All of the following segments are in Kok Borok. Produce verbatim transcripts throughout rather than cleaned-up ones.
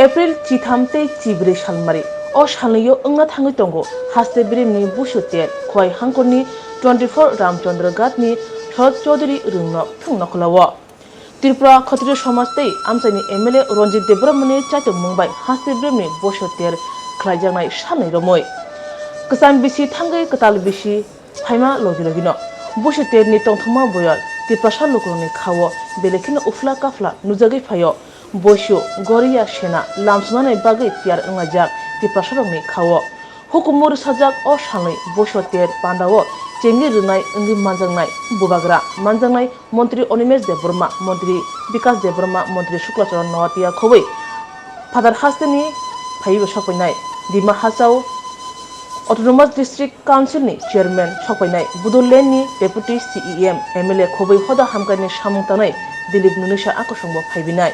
April chitham tei chibrwi salmari o salnwio wngna thangwi tongo haste bremni Busu ter Khwai hangkorni twenty four Ramchandra Ghatni Sharad Chaudhary rwngno thwng nokholao. Tripura Khatriya Samaj tei amchaini M L A Ranjit Debbarmani chaitokmung bai haste bremni Busu ter khlaijaknai salnwi romwi kwcham bisi thangwi kwtal bisi phaima logi logino Busu terni tongthokma boyar Tiprasa lukurokni khao belai kheno uphla kaphla nujagwi phaio. Boisu, Goriya, Sena lamsonani bagwi tiyar wnglaijak Tiprasarokni khao. Hukumu rwsajak o salnwi Boisu ter pandao chengwi rwnai wngwi manjaknai bubagra manjaknai Montri Animesh Debbarma, Montri Bikas Debbarma, Montri Shukla Charan Noatia khobwi Phatar hasteni phaiwi sokphainai Dima Hasao Autonomous District Council ni Chairman sokphainai Bodoland ni Deputy C E M, M L A khobwi hoda hamkrai ni samung tangnai Dilip Nunisa akosongbo phaibinai.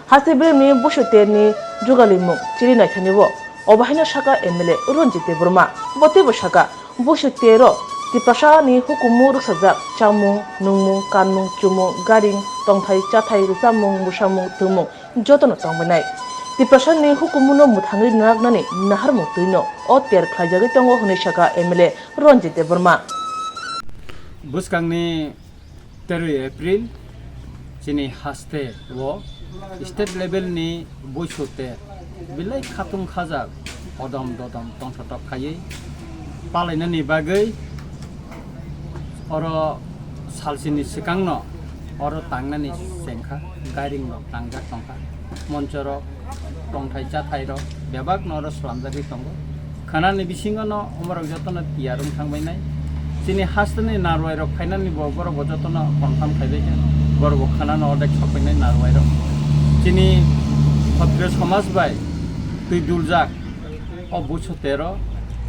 Haste bremni Busu ter ni jugalimung chiri naithani o, obo haino saka M L A Ranjit Debbarma. Bo teibo saka, Busu ter o Tiprasa ni hukumu rwksajak chamung, nungmung, kanmung, chumung, garing, tongthai, chathai, rwchapmung, mwsamung, twmung, jotono tongbainai. Tiprasani hukumuno mwthangwi naknani naharmung twino o ter khlaijagwi tongo hwnwi saka M L A Ranjit Debbarma. Bwskangni teroi April chini haste o state level ni Buisu ter belai khatung khajak odom dodom tongthotok khaiwi palainani bagwi oro salsini swkangno oro tangnani chengkha, gairing rok tangjak tongkha, moncho rok, tongthai chathai rok bebak no oro slamjagwi tongo. Khwnani bisingo no omorok jotono tiyar wng thangbainai. Chini hasteni narwai rok phainani bo borok bo jotono confirm khaibaikha. Borok bo khwnano odek sokphainai narwai rok. Chini Khatriya Samaj bai twi duljak o Buisu ter o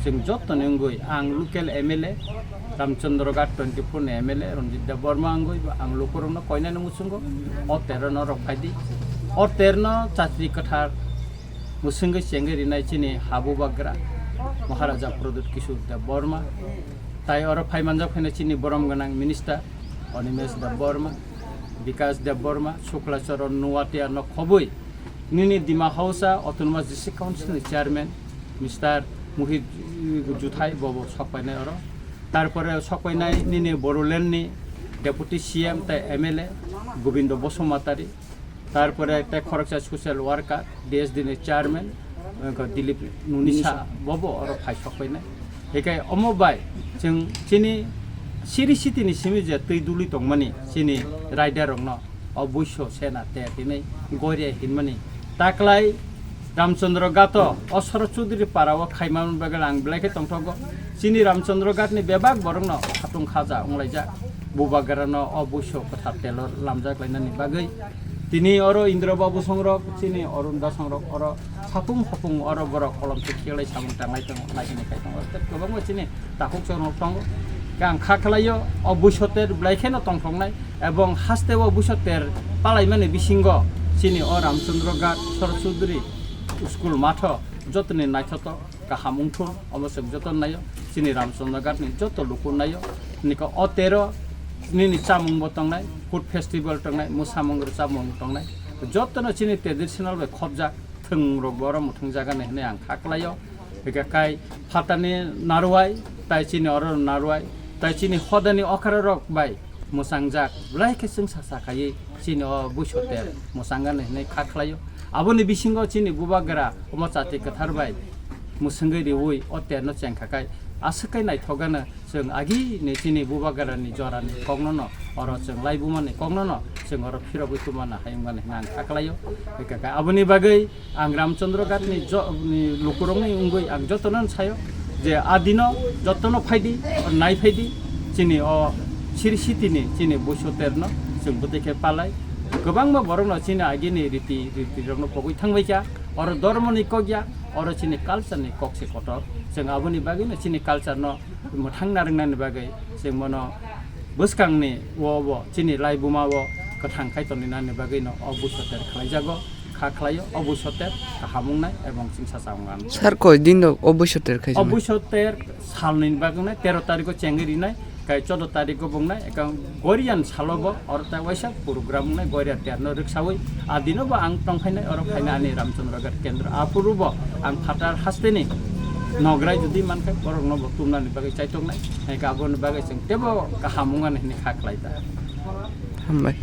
chwng jottoni wngwi ang local M L A Ramchandra Ghat twenty four ni M L A Ranjit Debbarma wngwi bo ang lukurokno koinani muchungo o ter o norok phaidi. O ter no chachri kwthar mwswngwi chengwi rinai chini ha bubagra Maharaja Pradyut Kishore Debbarma, tai oro phai manjak phaina chini borom gwnang minister Animesh Debbarma, Bikas Debbarma, Shukla Charan Noatia no khobwi nini Dima Hausa Autonomous District Council ni Chairman Mister Mohit Juthai bobo sokpainai oro. Tarpore sokpainai nini Bodoland ni Deputy C M tai M L A Gobindo Basumatari. Tarpore tei khoroksa social worker, D S D ni chairman, wngkha Dilip Nunisa, bobo oro phai sokpainai. Hikai omo bai chwng chini siri siti ni simi je twi duli tongmani chini rider rokno o Buisu sena te tinwi goria hinmani taklai Ramchandra Ghat o, o Soro Chudri para o khaimani bagwi ang belai khe tongthogo. Chini Ramchandra Ghat ni bebak borok no khatung khaja wnglaijak. Bubagra no o Buisu kwthar telor lamjak lainani bagwi. Tini oro Indra Babu songrok, chini Arun Da songrok oro sapung sapung oro borok kolom se khelai samung tanglai tongo, nai hwnwi khai tongo. Tei kwbangma chini takhuk chwrwng tongo. Khe ang kha khlaio, o Buisu ter belai kheno tongthoknai, ebong haste o Buisu ter palaimani bisingo chini o Ramchandra Ghat Soro Chudri school matho jotoni naithotok kaham wngthun, omo chwng joto naio, chini Ramchandra Ghat ni joto luku naio, niko o ter o nini chamung bo tongnai, food festival tongnai, mwsamung rwchapmung tongnai, jotono chini traditional bai khopjak thwng rok bo oro mwthang jaga ni hwnwi ang kha khlaio. Hwnkhe kai phatani narwai, tai chini oro narwai, tai chini hodani okra rok bai mwchangjak, belai khe chwngsa sa khaiwi chini o Buisu ter mwchangani hwnwi kha khlaio. Aboni bisingo chini bubagra omo chati kwthar bai mwswngwi riwi o terno chengkha kai aswk kai naithok gana. Chwng agi ni chini bubagrani jorani kokno no oro chwng laibumani kokno no chwng oro phirogwi tumana hayung gani hwnwi ang kha khlaio. Hwnkhe khe aboni bagwi ang Ramchandra Ghat ni jo-, ni lukurokni wngwi ang jotono sayo je adino jotono phaidi, nai phaidi, chini o siri siti ni chini Buisu terno chwng bwtwi khe palai. Kwbangma borokno chini agini riti, riti rokno pogwi thangbai kha, oro dormo ni kok ya, oro chini culture ni kok se kotor. Chwng aboni bagwi no chini culture no mwthang narwknani bagwi chwng bono bwskangni o bo chini laibuma o kwthang khai tongninani bagwino o Buisu ter khlaijago, kha khlaio. O Buisu ter kaham wngnai ebong chwngsacha wngnai. Sir, koi din rok o Buisu ter khai o jani? Buisu ter salnwini bagwi wngnai, tero tarikho chengwi rinai, Kai choudo tarik o bungnai, ekang Gorian salo bo, oro tai waisa program wngnai, Goria terno rwksawi, a dino bo ang tongphainai, oro phaina ani Ramchandra Ghat Kendra. Aphuru bo ang phatar hasteni nograi jodi mankha, borokno bo tumnani bagwi chaitongnai, hai khe aboni bagwi chwng tebo kaham wngnani hwnwi kha khlai ta. Hambai.